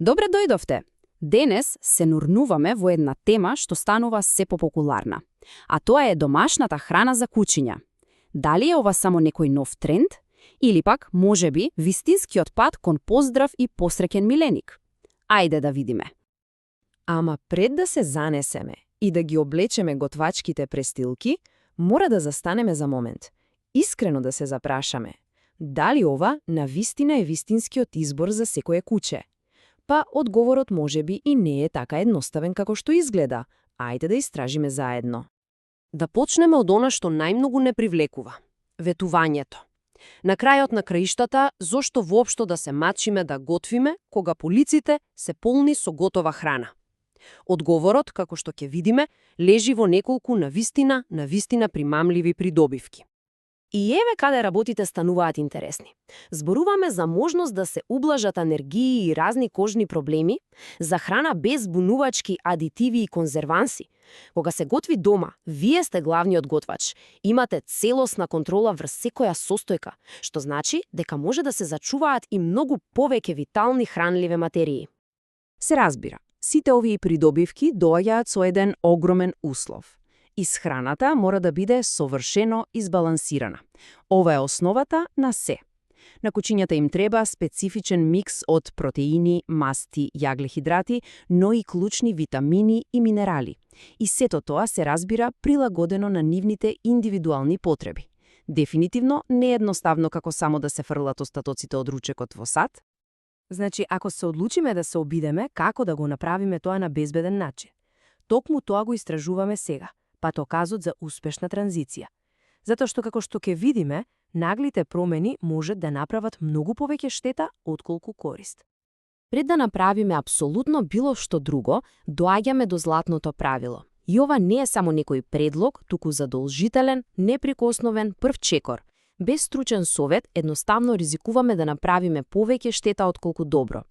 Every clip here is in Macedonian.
Добре дојдовте! Денес се нурнуваме во една тема што станува се попопуларна, а тоа е домашната храна за кучиња. Дали е ова само некој нов тренд, или пак, можеби, вистинскиот пат кон поздрав и посреќен миленик? Ајде да видиме. Ама пред да се занесеме и да ги облечеме готвачките престилки, мора да застанеме за момент. Искрено да се запрашаме. Дали ова навистина е вистинскиот избор за секое куче? Па одговорот можеби и не е така едноставен како што изгледа. Ајде да истражиме заедно. Да почнеме од она што најмногу не привлекува – ветувањето. На крајот на краиштата, зошто воопшто да се мачиме да готвиме, кога полиците се полни со готова храна? Одговорот, како што ќе видиме, лежи во неколку навистина примамливи придобивки. И еве каде работите стануваат интересни. Зборуваме за можност да се ублажат алергии и разни кожни проблеми, за храна без збунувачки адитиви и конзерванси. Кога се готви дома, вие сте главниот готвач. Имате целосна контрола врз секоја состојка, што значи дека може да се зачуваат и многу повеќе витални хранливи материи. Се разбира, сите овие придобивки доаѓаат со еден огромен услов. Исхраната мора да биде совршено избалансирана. Ова е основата на се. На кучињата им треба специфичен микс од протеини, масти, јаглехидрати, но и клучни витамини и минерали. И сето тоа се разбира прилагодено на нивните индивидуални потреби. Дефинитивно не е едноставно како само да се фрлат остатоците од ручекот во сад. Значи, ако се одлучиме да се обидеме, како да го направиме тоа на безбеден начин? Токму тоа го истражуваме сега, патоказот за успешна транзиција. Затоа што, како што ќе видиме, наглите промени можат да направат многу повеќе штета отколку корист. Пред да направиме апсолутно било што друго, доаѓаме до златното правило. И ова не е само некој предлог, туку задолжителен, неприкосновен прв чекор. Без стручен совет, едноставно ризикуваме да направиме повеќе штета отколку добро.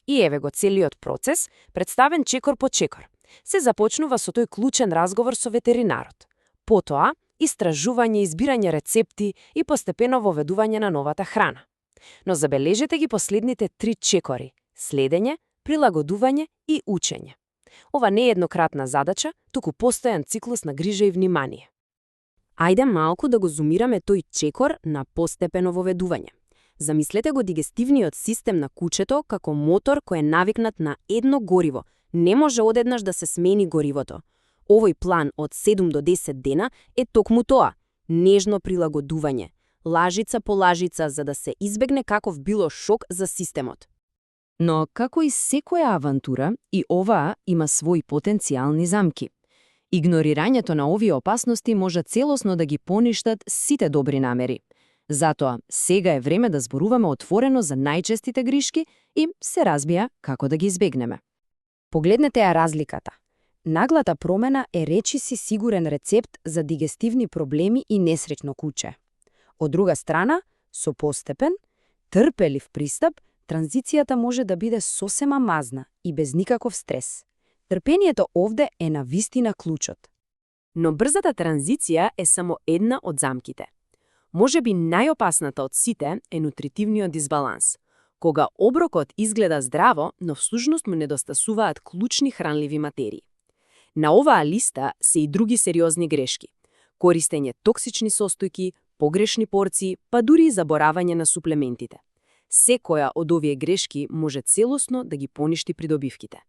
И еве го целиот процес, представен чекор по чекор. Се започнува со тој клучен разговор со ветеринарот. Потоа, истражување, избирање рецепти и постепено воведување на новата храна. Но забележете ги последните 3 чекори – следење, прилагодување и учење. Ова не е еднократна задача, туку постојан циклус на грижа и внимание. Ајде малку да го зумираме тој чекор на постепено воведување. Замислете го дигестивниот систем на кучето како мотор кој е навикнат на едно гориво. Не може одеднаш да се смени горивото. Овој план од 7 до 10 дена е токму тоа – нежно прилагодување, лажица по лажица за да се избегне каков било шок за системот. Но како и секоја авантура, и оваа има своји потенцијални замки. Игнорирањето на овие опасности може целосно да ги поништат сите добри намери. Затоа, сега е време да зборуваме отворено за најчестите грешки и се разбија како да ги избегнеме. Погледнете ја разликата. Наглата промена е речиси сигурен рецепт за дигестивни проблеми и несреќно куче. Од друга страна, со постепен, трпелив пристап, транзицијата може да биде сосема мазна и без никаков стрес. Трпението овде е на вистина клучот. Но брзата транзиција е само една од замките. Можеби најопасната од сите е нутритивниот дисбаланс. Кога оброкот изгледа здраво, но всушност му недостасуваат клучни хранливи материи. На оваа листа се и други сериозни грешки. Користење токсични состојки, погрешни порции, па дури и заборавање на суплементите. Секоја од овие грешки може целосно да ги поништи придобивките.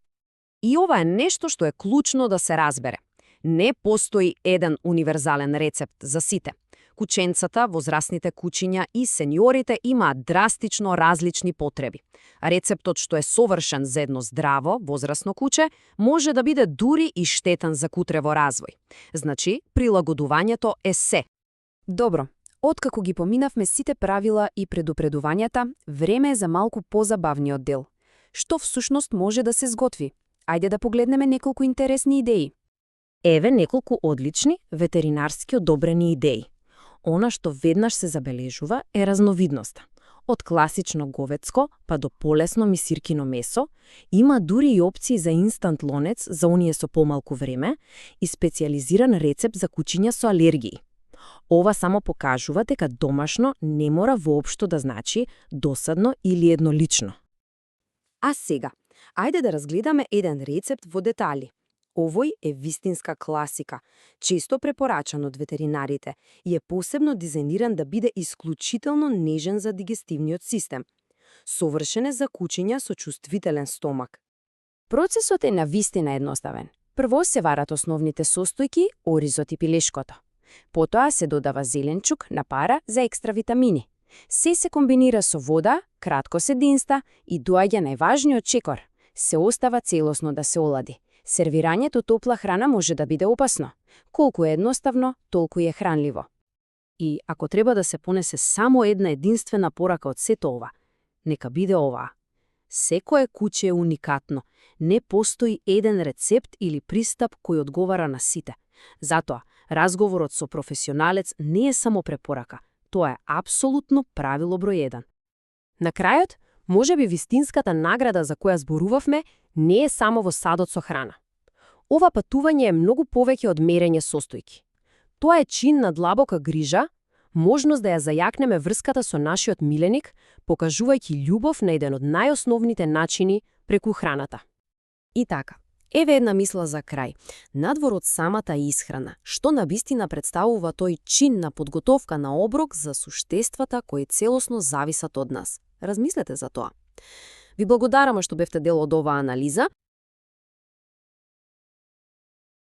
И ова е нешто што е клучно да се разбере. Не постои еден универзален рецепт за сите. Кученцата, возрастните кучиња и сениорите имаат драстично различни потреби. Рецептот што е совршен за едно здраво, возрасно куче, може да биде дури и штетен за кутрево развој. Значи, прилагодувањето е се. Добро, откако ги поминавме сите правила и предупредувањата, време е за малку позабавниот дел. Што всушност може да се сготви? Ајде да погледнеме неколку интересни идеи. Еве неколку одлични, ветеринарски одобрени идеи. Она што веднаш се забележува е разновидноста. Од класично говедско па до полесно мисиркино месо, има дури и опции за инстант лонец за оние со помалку време и специјализиран рецепт за кучиња со алергии. Ова само покажува дека домашно не мора воопшто да значи досадно или еднолично. А сега, ајде да разгледаме еден рецепт во детали. Овој е вистинска класика, често препорачан од ветеринарите и е посебно дизајниран да биде исклучително нежен за дигестивниот систем. Совршен е за кучиња со чувствителен стомак. Процесот е навистина едноставен. Прво се варат основните состојки, оризот и пилешкото. Потоа се додава зеленчук на пара за екстра витамини. Се комбинира со вода, кратко се динста и доаѓа најважниот чекор. Се остава целосно да се олади. Сервирањето топла храна може да биде опасно. Колку е едноставно, толку е хранливо. И ако треба да се понесе само една единствена порака од сето ова, нека биде оваа. Секое куче е уникатно. Не постои еден рецепт или пристап кој одговара на сите. Затоа, разговорот со професионалец не е само препорака, тоа е апсолутно правило број 1. На крајот, можеби вистинската награда за која зборувавме не е само во садот со храна. Ова патување е многу повеќе од мерење состојки. Тоа е чин на длабока грижа, можност да ја зајакнеме врската со нашиот миленик, покажувајќи љубов на еден од најосновните начини преку храната. И така, еве една мисла за крај. Надвор од самата исхрана, што навистина представува тој чин на подготовка на оброк за суштествата кои целосно зависат од нас. Размислете за тоа. Ви благодарам што бевте дел од оваа анализа.